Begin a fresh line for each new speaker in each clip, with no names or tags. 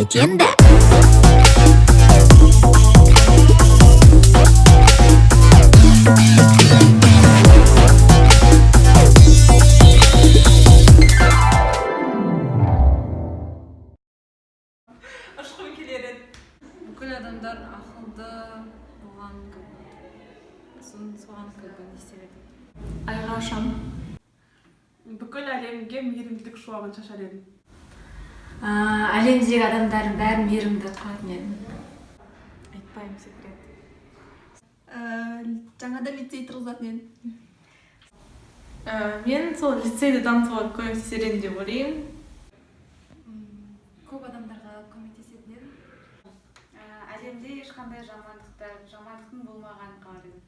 Жарайды енді.
Ұшқым келер еді.
Бүкіл адамдар ақылды болған, как бы, сосын соған, как бы, не істер едім.
Айға ұшамын.
Бүкіл әлемге мейірімділік шуағын шашар едім.
Әлемдегі адамдардың бәрін мейірімді қылатын едім.
Айтпаймын, секрет.
Жаңадан лицей тұрғызатын едім.
Мен сол лицейді дамытуға көмектесер едім деп ойлаймын.
Көп адамдарға көмектесетін едім.
Әлемде ешқандай жамандықтың болмағанын қалар едім.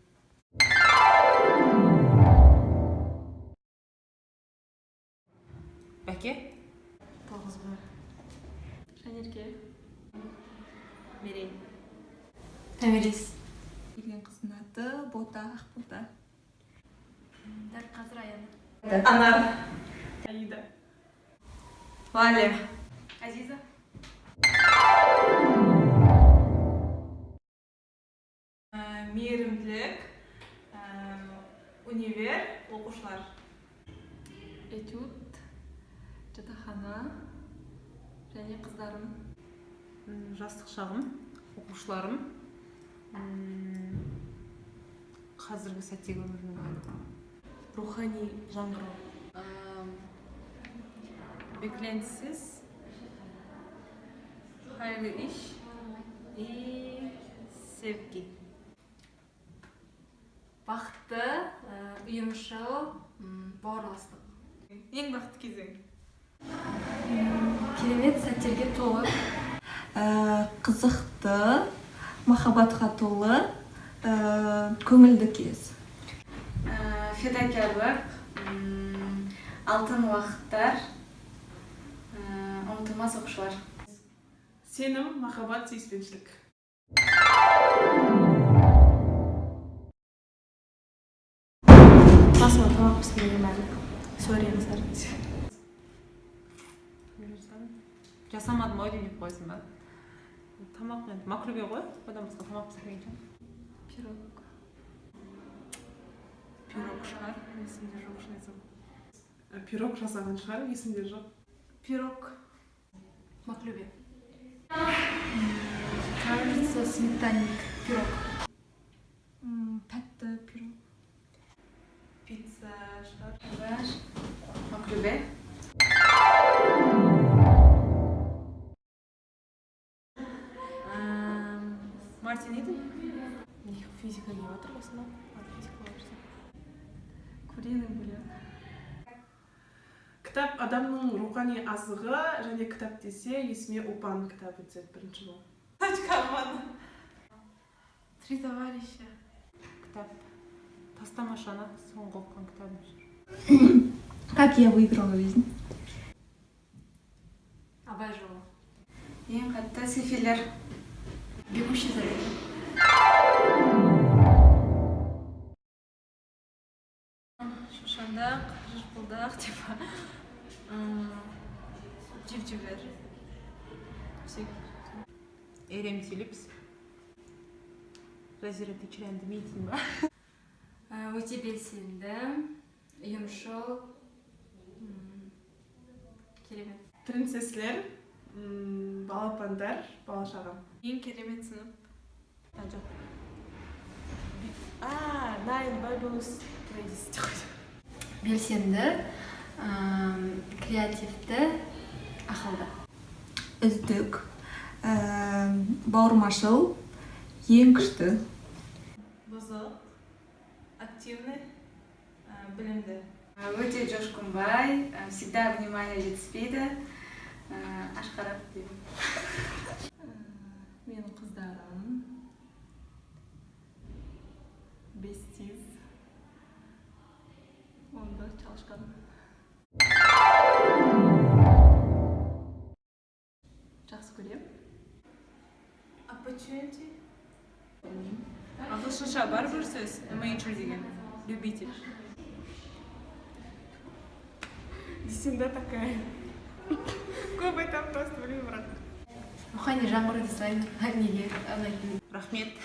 Бәке.
Тоғыз б.
Жанерке.
Мерей.
Томирис.
Келген қыздың аты Бота, Ақбота.
Дәл қазір Аяна.
Анар.
Аида.
Валя.
Азиза.
Мейірімділік, универ, оқушылар.
Этюд, жатақхана және қыздарым.
Жастық шағым, оқушыларым, қазіргі сәттегі өмірімнің мәні.
Рухани жаңғыру.
Beklentisiz hayırlı iş и sevgi.
Бақытты, ұйымшыл, бауырластық.
Ең бақытты кезең.
Керемет сәттерге толы.
Қызықты, махаббатқа толы, көңілді кез.
Федакерлік, алтын уақыттар, ұмытылмас оқушылар.
Сенім, махаббат, сүйіспеншілік.
Басыма тамақ пісірмеген әлі. Сорри, қыздар.
Жасамадым ау деймін деп қойсың ба? Тамақ енді маклюбе ғой, одан басқа тамақ пісірмеген шығар.
Пирог.
Пирог шығар, есімде жоқ, шын айтсам. Пирог жасаған шығар, есімде жоқ.
Пирог.
Маклюбе. Кажется, сметанник пирог.
Тәтті пирог.
Пицца шығар.
Бар. Маклюбе.
Мартин Иден.
Физика не жатыр осында. Физика бар.
Куриный бульон.
Кітап — адамның рухани азығы және кітап десе, есіме Ұлпан кітабы түседі бірінші болып.
Точка обмана. Три товарища.
Кітап «Тастама шана», соңғы оқыған кітабым.
Как я выиграл жизнь.
Абай жолы.
Ең қатты сефилер.
Бегущий за летом.
Шошаңдақ, жырпылдақ, типа. Civcivler. Все.
Эрем Филлипс. Жазира Тичрянды деймін ба?
Өте белсенді, ұйымшыл, керемет.
Принцесслер, балапандар, бала шағам.
Ең керемет сынып.
А, жоқ.
А, Nine Fabulous Ladies.
Белсенді, креативті, ақылды.
Үздік, бауырмашыл, ең күшті.
Бұзық, активный, білімді.
Өте жошқынбай, всегда внимание жетіспейді. Ашқарақ деймін.
Менің қыздарым. Besties. Онда çalışқан. Жақсы көремін.
Opportunity. Ағылшынша бар бір сөз, amateur деген. Любитель.
Десенде такая. Көп айтамын просто, білмеймін, бірақ.
Рухани жаңғыру дизайнер. Неге ұнайтын?
Рахмет.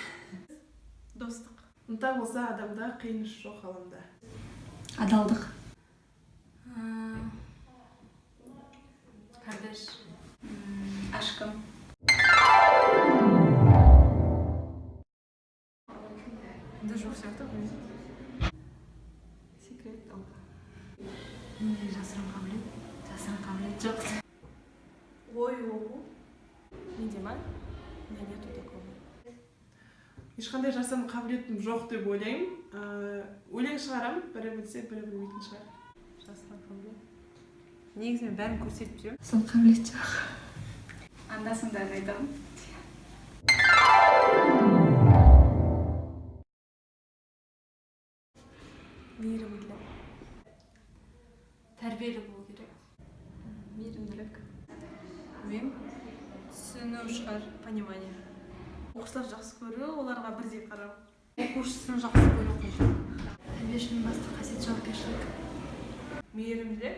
Достық.
Ынта болса адамда, қиын іс жоқ ғаламда.
Адалдық.
Kardeş.
Aşkım.
Да жоқ сияқты білмеймін.
Секрет.
Менде жасырын қабілет, жасырын қабілет жоқ.
Ой оқу. Менде ма? У меня нету такого.
Ешқандай жасырын қабілетім жоқ деп ойлаймын. Өлең шығарамын, бірі білсе, бірі білмейтін шығар.
Жасырын қабілет, негізі мен бәрін көрсетіп жүремін.
Сол қабілет жоқ.
Анда санда айтамын.
Мейірімділік.
Тәрбиелі болу керек.
Мейірімділік.
Білмеймін, түсіну шығар, понимание. Оқушылар жақсы көру, оларға бірдей қарау.
Оқушысын жақсы көру қажет.
Тәрбиешінің басты қасиеті — жауапкершілік.
Мейірімділік.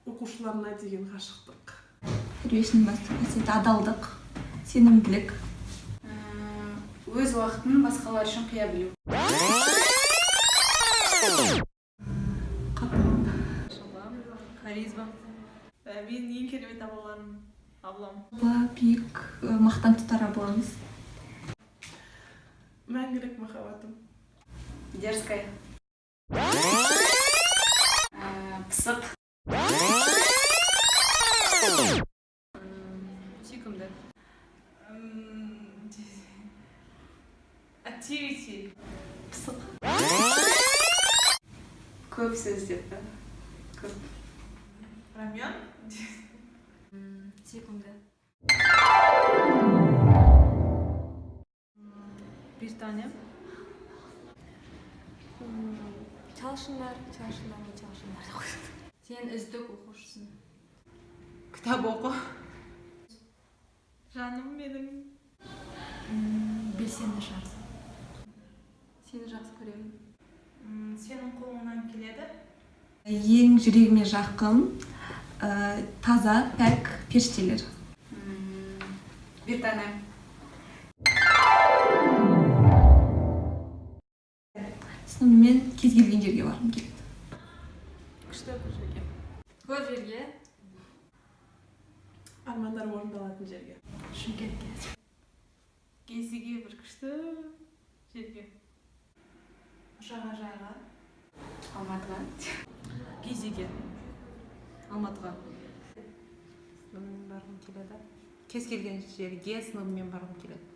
Оқушыларына деген ғашықтық.
Тәрбиешінің басты қасиеті — адалдық, сенімділік.
Өз уақытын басқалар үшін қия білу.
Қатал.
Харизма. Менің ең керемет абаларым, аблам.
Апла биік, мақтан тұтар абламыз.
Мәңгілік махаббатым.
Дерзкая. Пысық.
Сүйкімді. Activity.
Пысық.
Көп сөз деп па? Көп.
Рамен.
Сүйкімді.
Bir tanem.
Чалшындар, чалшындар, чалшындар.
Сен үздік оқушысың.
Кітап оқы.
Жаным менің.
Белсенді шығарсың.
Сені жақсы көремін.
Сенің қолыңнан келеді.
Ең жүрегіме жақын, таза, пәк періштелер.
Bir tanem.
Сыныбыммен кез келген жерге барғым келеді.
Күшті бір жерге.
Көп жерге.
Армандар орындалатын жерге.
Шымкентке.
Кезіге бір күшті жерге. Жағажайға.
Алматыға.
Кезіге. Алматыға.
Сыныбыммен барғым келеді, кез келген жерге сыныбыммен барғым келеді.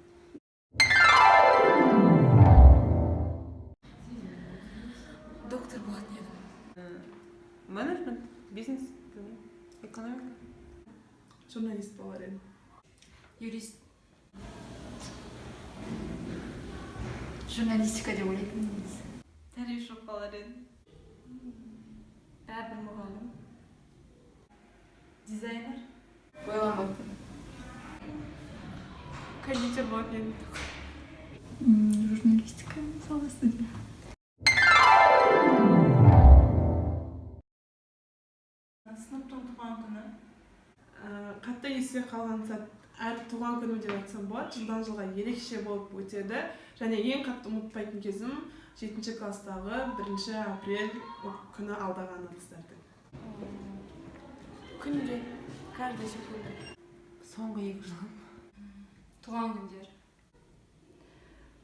Доктор болатын едім.
Менеджмент, бизнес, білмеймін, экономика.
Журналист болар едім.
Юрист.
Журналистика деп ойлайтынмын негізі.
Тәрбиеші болып қалар едім.
Әрбір мұғалім.
Дизайнер.
Ойланбаппын.
Кондитер болатын едім.
Журналистика саласы деп.
Сыныптың туған күні.
Қатты есте қалған сәт әр туған күнім деп айтсам болады, жылдан жылға ерекше болып өтеді. Және ең қатты ұмытпайтын кезім — жетінші класстағы 1 апрель күні алдаған ыдыстардың.
Күнде. Каждая секунда.
Соңғы 2 жыл.
Туған күндер.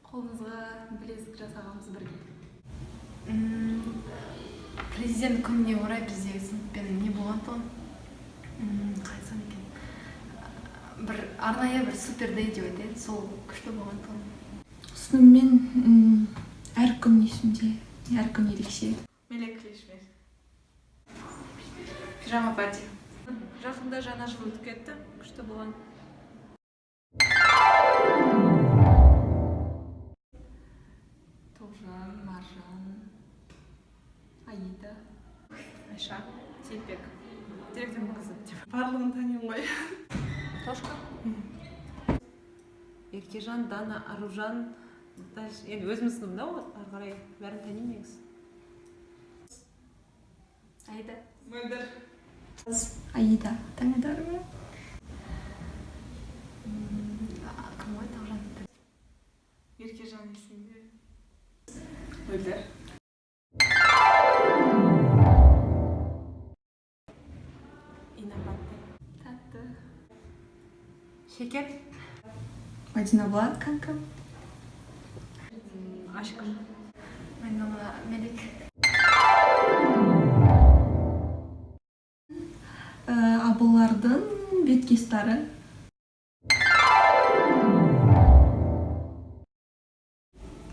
Қолымызға білезік жасағанбыз бірге.
Президент күніне орай бізде сыныппен не болған тұғын, қалай айтсам екен, бір арнайы бір супер дей деп айтайын, сол күшті болған тұғын.
Сыныбыммен әр күн есімде, әр күн ерекше.
Мелек Клишвили.
Пижама пати.
Жақында жаңа жыл өтіп кетті. Күшті болған.
Тоғжан, Маржан, Аида.
Айша. Сейітбек. Директордың қызы деп.
Барлығын танимын ғой.
Тошка, Еркежан, Дана, Аружан. Дальше енді өзімнің сыныбымда ғой, ары қарай бәрін танимын негізі.
Аида.
Мөлдір.
Аида Таңадарова.
Мөлдір.
Инабатты.
Тәтті.
Шекер.
Мадина болады, kanka.
Aşkım.
Менің мына Мелек.
Абылардың беткестары.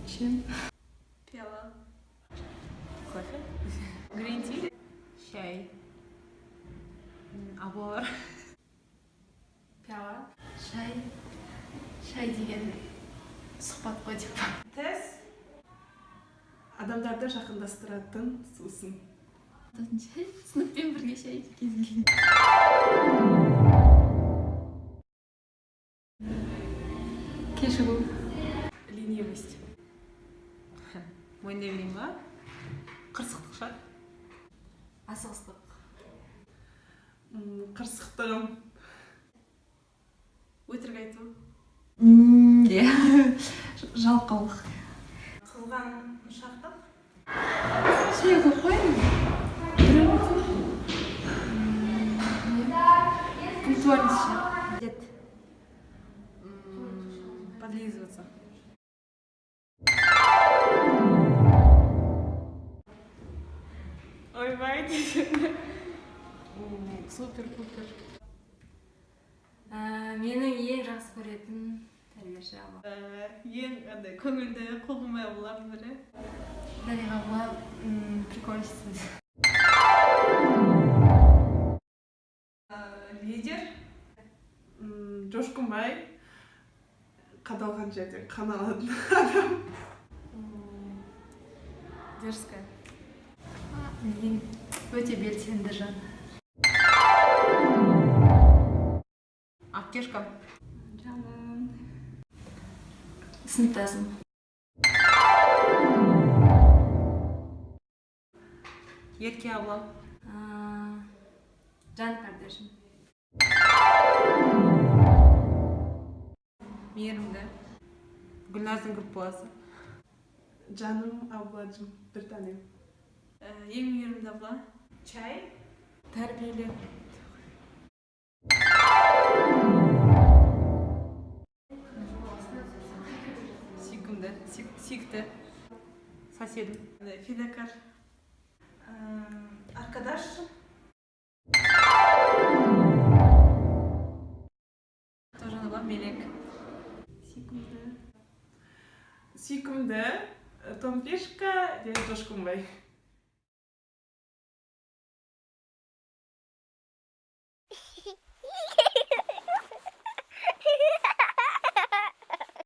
Чем?
Пиала.
Кофе.
Green tea.
Шай. Абылар.
Пиала.
Шай. Шай деген сұхбат қой деп.
Тез адамдарды жақындастыратын сусын.
Шай. Сыныппен бірге шай кез келген.
Кешігу.
Ленивость.
Мойындай берейін ба? Қырсықтық шығар.
Асығыстық.
Қырсықтығым.
Өтірік айту.
Иә. Жалқаулық.
Қызғаншақтық.
Шай қойып қояйын.
Пунктуальность шығар.
Подлизываться. Ойбай. Супер-пупер.
Менің ең жақсы көретін тәрбиеші апам.
Ең андай көңілді, қол қоймай абылардың бірі.
Дариға апа, прикольщица.
Лидер.
Жошкунбай, қадалған жерден қан алатын адам.
Дерзкая.
Ең өте белсенді жан.
Аптечка.
Жаным. Сыныптасым.
Ерке аблам.
Жан kardeşim.
Мейірімді. Гүлназдың группаласы.
Жаным ablacığım, бір tanem.
Ең мейірімді абла. Чай. Тәрбиелі. Сүйкімді, сүйікті.
Соседім.
Андай фидакар. Arkadaş. Тоғжан апам, Мелек.
Сүйкімді. Сүйкімді, Томпишка және Жошкунбай.